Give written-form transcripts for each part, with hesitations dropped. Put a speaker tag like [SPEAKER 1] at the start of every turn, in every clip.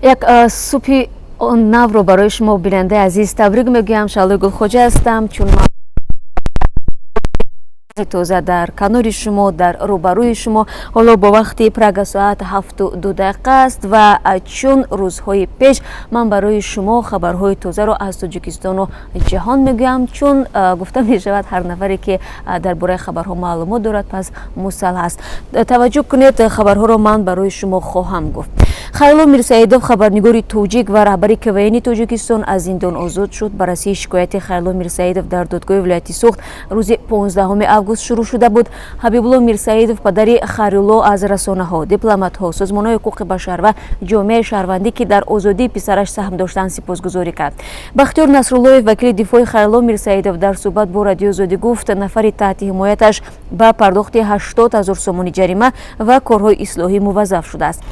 [SPEAKER 1] Як субҳи навро барои шумо, бинандаи азиз, табрик мегӯям. Шаҳлои Гулхоҷа ҳастам. Чун тоза дар канори шумо, дар рӯбарӯи шумо. Ҳоло бо вақти Прага соат 7:02 аст ва чун рӯзҳои пеш ман барои шумо хабарҳои тозаро аз Тоҷикистону ҷаҳон мегӯям. Чун гуфта мешавад, ҳар нафаре ки дар бораи хабарҳо маълумот дорад, пас мусаллаҳ аст. Таваҷҷӯҳ кунед, хабарҳоро ман барои шумо хоҳам гуфт. Хайрулло Мирсаидов, хабарнигори тоҷик ва раҳбари КВНи Тоҷикистон, аз зиндон озод шуд. Баррасии шикояти Хайрулло Мирсаидов дар додгоҳи вилояти Суғд рӯзи 15 август шурӯъ шуда буд. Ҳабибулло Мирсаидов, падари Хайрулло, аз расонаҳо, дипломатҳо, созмонҳои ҳуқуқи башар ва ҷомеаи шаҳрвандӣ, ки дар озодии писараш саҳм доштанд, сипосгузорӣ кард. Бахтиёр Насруллоев, вакили дифои Хайрулло Мирсаидов, дар суҳбат бо Радиои Озодӣ гуфт, нафари таҳти ҳимояташ ба пардохти 80 000 сомонӣ ҷарима ва корҳои ислоҳӣ муваззаф шудааст.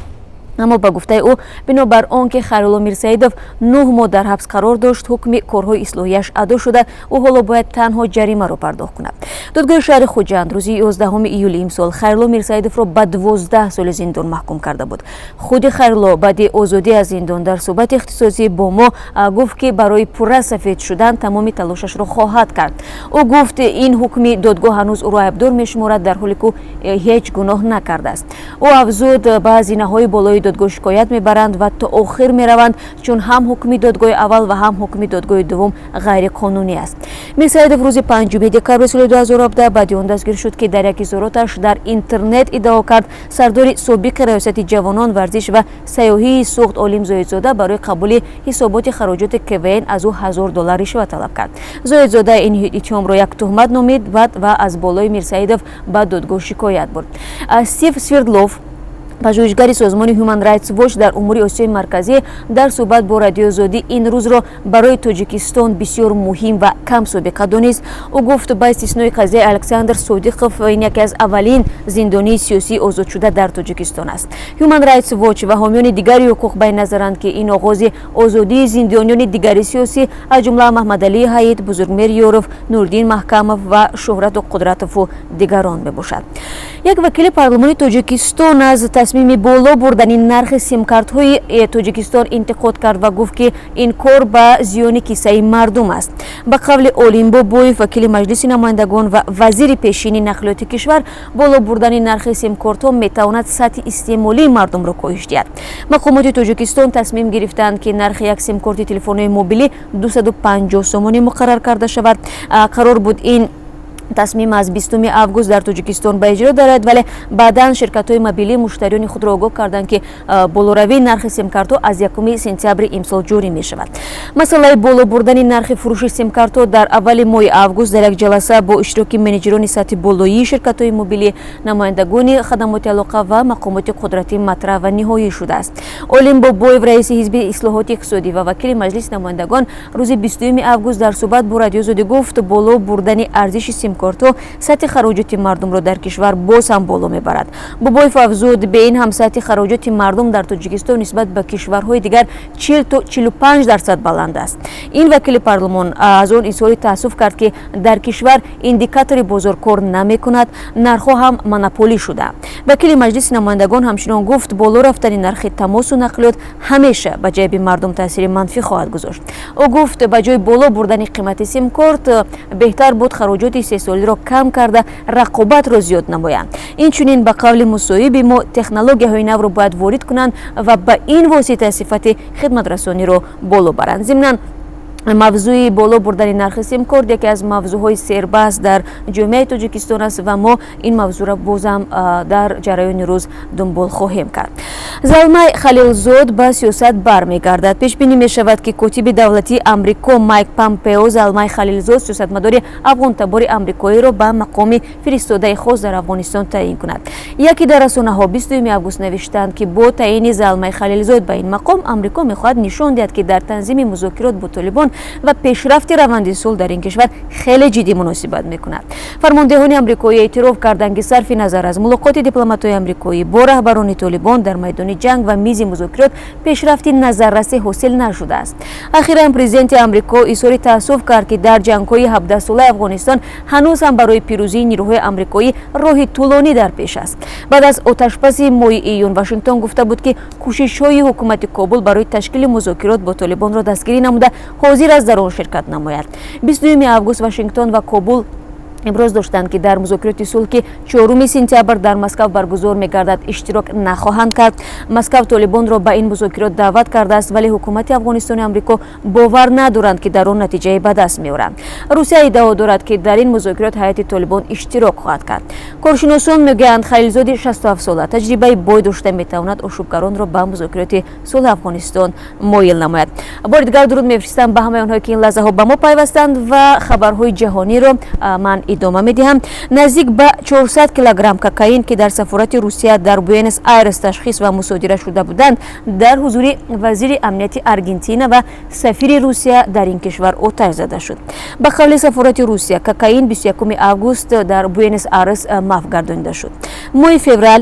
[SPEAKER 1] Аммо ба гуфтаи ӯ, бинобар он ки Хайрулло Мирсаидов 9 моҳ дар ҳабс қарор дошт, ҳукми корҳои ислоҳияш адо шуда, ӯ ҳоло бояд танҳо ҷаримаро пардохт кунад. Додгоҳи шаҳри Хуҷанд рӯзи 11 июли имсол Хайрулло Мирсаидовро ба 12 соли зиндон маҳкум карда буд. Худи Хайрулло баъди озодӣ аз зиндон дар суҳбати ихтисосӣ бо мо гуфт, ки барои пурра сафед шудан тамоми талошашро хоҳад кард. Ӯ гуфт, ин ҳукми додгоҳ ҳанӯз ӯро айбдор мешуморад, дар ҳоле ки ӯ ҳеҷ гуноҳ накардааст. Ӯ афзуд, ба зинаҳои болои додгоҳ шикоят мебаранд ва то охир мераванд, чун ҳам ҳукми додгоҳи аввал ва ҳам ҳукми додгоҳи дуввум ғайриқонунӣ аст. Мирсаидов рӯзи 5 декабри соли 2017 баъди он дастгир шуд, ки дар як изҳороташ дар интернет иддао кард, сардори собиқи раёсати ҷавонон, варзиш ва сайёҳии Суғд Олим Зоидзода барои қабули ҳисоботи хароҷоти КВН аз ӯ 1000 доллар ришва талаб кард. Зоидзода ин иттиҳомро як туҳмат номид ва аз болои Мирсаидов ба додгоҳ шикоят бурд. Стив Свердлов, пажӯҳишгари созмони Human Rights Watch дар умури Осиёи Марказӣ, дар суҳбат бо Радиои Озодӣ ин рӯзро барои Тоҷикистон бисёр муҳим ва камсобиқа донист. Ӯ гуфт, ба истиснои қазияи Александр Содиқов, ин яке аз аввалин зиндонии сиёсии озодшуда дар Тоҷикистон аст. Human Rights Watch ва ҳомиёни дигари ҳуқуқ ба ин назаранд, ки ин оғози озодии зиндониёни дигари сиёсӣ, аз ҷумла Маҳмадалии Ҳаид, Бузургмер Ёров, Нуриддин Маҳкамов ва Шӯҳрату Қудратову дигарон мебошад. Як вакили парлумони Тоҷикистон аз тасмими боло бурдани нархи симкартҳои Тоҷикистон интиқод кард ва гуфт, ки ин кор ба зиёни кисаи мардум аст. Ба қавли Олим Бобоев, вакили Маҷлиси намояндагон ва вазири пешини нақлиёти кишвар, боло бурдани нархи симкортҳо метавонад сатҳи истеъмолии мардумро коҳиш диҳад. Мақомоти Тоҷикистон тасмим гирифтаанд, ки нархи як симкорти телефонҳои мобилӣ 250 сомонӣ муқаррар карда шавад. Қарор буд ин тасмим аз 20 август дар Тоҷикистон ба иҷро дарояд, вале баъдан ширкатҳои мобилӣ муштариёни худро огоҳ карданд, ки болоравии нархи симкартҳо аз 1 сентябри имсол ҷорӣ мешавад. Масъалаи боло бурдани нархи фурӯши симкартҳо дар аввали моҳи август дар як ҷаласа бо иштироки менеҷерони сатҳи болоии ширкатҳои мобилӣ, намояндагони хадамоти алоқа ва мақомоти қудратӣ матраҳ ва ниҳоӣ шудааст. Олим Бобоев, раиси Ҳизби ислоҳоти иқтисодӣ ва вакили Маҷлиси намояндагон, рӯзи 20 август дар суҳбат бо Радиои Озодӣ гуфт, боло бурдани арзиши симкортҳо сатҳи хароҷоти мардумро дар кишвар боз ҳам боло мебарад. Бобоев афзуд, бе ин ҳам сатҳи хароҷоти мардум дар Тоҷикистон нисбат ба кишварҳои дигар 40 то 45% баланд аст. Ин вакили парлумон аз он изҳори таассуф кард, ки дар кишвар индикатори бозор кор намекунад, нархҳо ҳам монополӣ шуда. Вакили Маҷлиси намояндагон ҳамчунон гуфт, боло рафтани нархи тамосу нақлиёт ҳамеша ба ҷайби мардум таъсири манфӣ хоҳад гузошт. Ӯ гуфт, ба ҷои боло бурдани қимати симкорт беҳтар буд хароҷоти истеҳсолиро кам карда, рақобатро зиёд намоянд. Инчунин, ба қавли мусоҳиби мо, технологияҳои навро бояд ворид кунанд ва ба ин восита сифати хидматрасониро боло баранд. Зимнан, мавзӯи боло бурдани нархи симкорт яке аз мавзӯъҳои сербаҳс дар ҷомеаи Тоҷикистон аст ва мо ин мавзӯъро бозам дар ҷараёни рӯз дунбол хоҳем кард. Залмай Халилзод ба сиёсат бармегардад. Пешбинӣ мешавад, ки котиби давлатии Амрико Майк Помпео Залмай Халилзод, сиёсатмадори афғонтабори амрикоиро, ба мақоми фиристодаи хос дар Афғонистон таъин кунад. Яке дар расонаҳо 20 август навиштанд, ки бо таъини Залмай Халилзод ба ин мақом Амрико мехоҳад нишон диҳад, ки дар танзими музокирот бо Толибон Ва пешрафти раванди сулҳ дар ин кишвар хеле ҷиддӣ муносибат мекунад. Фармондеҳони амрикоӣ эътироф карданд, ки сарфи назар аз мулоқоти дипломатҳои амрикоӣ бо раҳбарони Толибон, дар майдони ҷанг ва мизи музокирот пешрафти назаррасе ҳосил нашудааст. Ахиран президенти Амрико изҳори таассуф кард, ки дар ҷангҳои 17-солаи Афғонистон ҳанӯз ҳам барои пирӯзии нирӯҳои амрикоӣ роҳи тӯлонӣ дар пеш аст. Баъд аз оташбаси моҳи июн Вашингтон гуфта буд, ки кӯшишҳои ҳукумати Кобул барои ташкили музокирот бо Толибонро дастгирӣ намуда, ҳозир аст дар он ширкат намояд. 22 август Вашингтон ва Кобул иброз доштанд, ки дар музокироти сулҳ, ки 4 сентябр дар Москав баргузор мегардад, иштирок нахоҳанд кард. Москав Толибонро ба ин музокирот даъват кардааст, вале ҳукумати Афғонистони Амрико бовар надоранд, ки дар он натиҷае ба даст меоранд. Русия иддао дорад, ки дар ин музокирот ҳайати Толибон иштирок хоҳад кард. Коршиносон мегӯянд, Халилзоди 67-сола таҷрибаи бой дошта, метавонад ошӯбгаронро ба музокироти сулҳи Афғонистон моил намояд. Бори дигар дуруд мефиристам ба ҳамаи онҳое, ки ин лаҳзаҳо ба мо пайвастанд, ва хабарҳои ҷаҳониро ман идома медиҳам. Наздик ба 400 килограмм кокаин, ки дар сафорати Русия дар Буэнос Айрес ташхис ва мусодира шуда буданд, дар ҳузури вазири амнияти Аргентина ва сафири Русия дар ин кишвар оташ зада шуд. Ба қавли сафорати Русия, кокаин 21 август дар Буэнос Айрес маҳв гардонида шуд. Моҳи феврал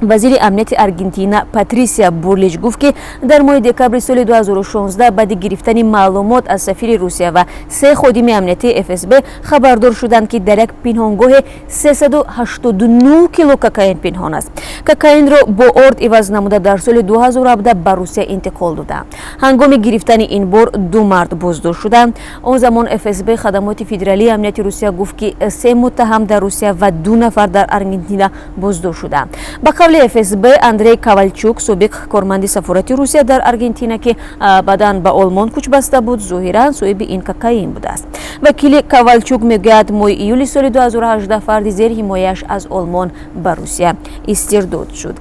[SPEAKER 1] вазири амнияти Аргентина Патрисия Бурлич гуфт, ки дар моҳи декабри соли 2016 баъди гирифтани маълумот аз сафири Русия ва се ходими амниятии ФСБ хабардор шуданд, ки дар як пинҳонгоҳе 389 кило кокаин пинҳон аст. Кокаинро бо орд иваз намуда, дар соли 2017 ба Русия интиқол доданд. Ҳангоми гирифтани ин бор ду мард боздошт шуданд. Он замон ФСБ, Хадамоти федералии амнияти Русия, гуфт, ки се муттаҳам дар Русия ва ду нафар дар Аргентина боздошт шуданд. Ба қавли ФСБ, Андрей Ковалчук, собиқ корманди сафорати Русия дар Аргентина, ки баъдан ба Олмон кӯч баста буд, зоҳиран соҳиби ин кокаин будааст. Вакили Ковалчук мегӯяд, моҳи июли соли 2018 фарди зери ҳимояаш аз Олмон ба Русия истирдод шуд.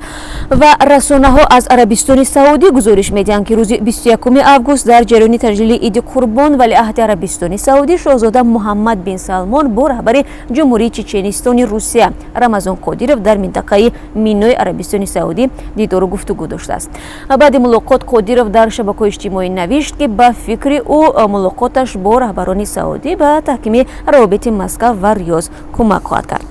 [SPEAKER 1] Ва расонаҳо аз Арабистони Саудӣ гузориш медиҳанд, ки рӯзи 21 август дар ҷараёни таҷлили Иди Қурбон валиаҳди Арабистони Саудӣ шоҳзода Муҳаммад бин Салмон бо раҳбари Ҷумҳурии Чеченистони Русия Рамазон Қодиров дар минтақаи Минои Арабистони Саудӣ дидору гуфтугӯ доштааст. Баъди мулоқот Қодиров дар шабакаҳои иҷтимоӣ навишт, ки ба фикри ӯ мулоқоташ бо раҳбарони саудӣ ба таҳкими равобити Москав ва Риёз кӯмак хоҳад кард.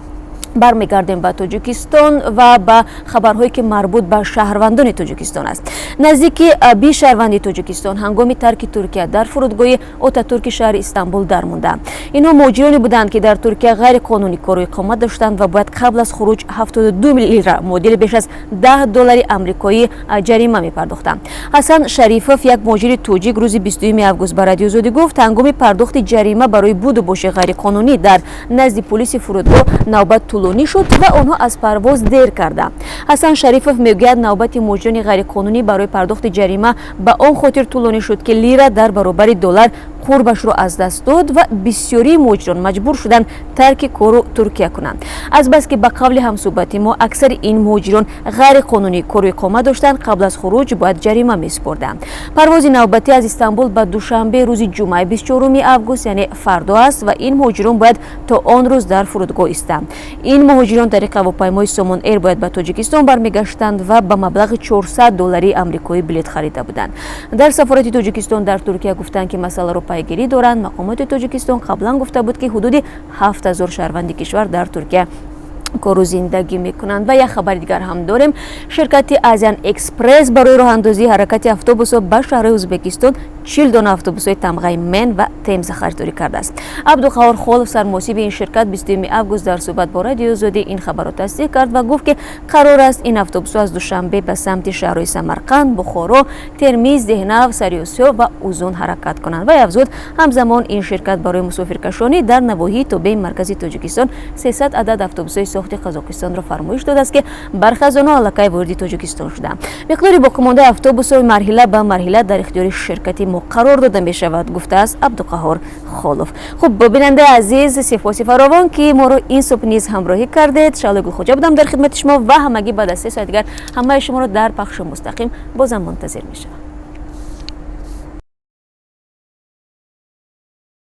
[SPEAKER 1] Бармегардем ба Тоҷикистон ва ба хабарҳое, ки марбут ба шаҳрвандони Тоҷикистон аст. Наздики 20 шаҳрванди Тоҷикистон ҳангоми тарки Туркия дар фурудгоҳи Отатурки шаҳри Истанбул дармондаанд. Инҳо муҳоҷироне буданд, ки дар Туркия ғайриқонунӣ кору иқомат доштанд ва бояд қабл аз хуруҷ 72 лира, муодили беш аз 10 доллари амрикоӣ, ҷарима мепардохтанд. Ҳасан Шарифов, як муҳоҷири тоҷик, рӯзи 22 август ба Радиои Озодӣ гуфт, ҳангоми пардохти ҷарима барои буду боши ғайриқонунӣ дар назди пулиси фурудгоҳ навбат тӯлонӣ шуд ва онҳо аз парвоз дер карданд. Ҳасан Шарифов мегӯяд, навбати муҳоҷирони ғайриқонунӣ барои пардохти ҷарима ба он хотир тӯлонӣ шуд, ки лира дар баробари доллар қурбашро аз даст дод ва бисёрии муҳоҷирон маҷбур шуданд тарки кору Туркия кунанд. Азбаски, ба қавли ҳамсӯҳбати мо, аксари ин муҳоҷирон ғайриқонунӣ кору иқомат доштанд, қабл аз хуруҷ бояд ҷарима месупорданд. Парвози навбатӣ аз Истанбул ба Душанбе рӯзи ҷумъаи 24 август, яъне фардо аст, ва ин муҳоҷирон бояд то он рӯз дар фурудгоҳ истанд. Ин муҳоҷирон тариқи ҳавопаймои Сомон Эйр бояд ба Тоҷикистон бармегаштанд ва ба маблағи 400 доллари амрикоӣ билет харида буданд. Дар сафорати Тоҷикистон дар Туркия гуфтанд, ки масъаларо пайгирӣ доранд. Мақомоти Тоҷикистон қаблан гуфта буд, ки ҳудуди 7000 шаҳрванди кишвар дар Туркия кору зиндагӣ мекунанд. Ва як хабари дигар ҳам дорем. Ширкати Азиан Экспресс барои роҳандозии ҳаракати автобусҳо ба шаҳрҳои Ӯзбекистон 40 дона автобусҳои тамғаи МЭН ва Темза харидорӣ кардааст. Абдуқаҳор Холов, сармуҳосиби ин ширкат, 20 август дар суҳбат бо Радиои Озодӣ ин хабарро тасдиқ кард ва гуфт, ки қарор аст ин автобусҳо аз Душанбе ба самти шаҳрҳои Самарқанд, Бухоро, Термиз, Деҳнав, Сариосиё ва Узун ҳаракат кунанд. Вай афзуд, ҳамзамон ин ширкат барои мусофиркашонӣ дар навоҳии тобеи маркази Тоҷикистон 300 адад автобусҳои сохти Қазоқистонро фармоиш додааст, ки бархе аз онҳо аллакай вориди Тоҷикистон шуданд. Миқдори боқимондаи автобусҳои марҳила ба марҳила дар ихтиёри ширкати мо қарор дода мешавад, гуфтааст Абдуқаҳор Холов. Хуб, бинандаи азиз, сипоси фаровон, ки моро ин субҳ низ ҳамроҳӣ кардед. Шаҳлои Гулхоҷа будам дар хидмати шумо ва ҳамагӣ баъд аз 3 соат дигар ҳамаи шуморо дар пахши мустақим бозам мунтазир мешавам.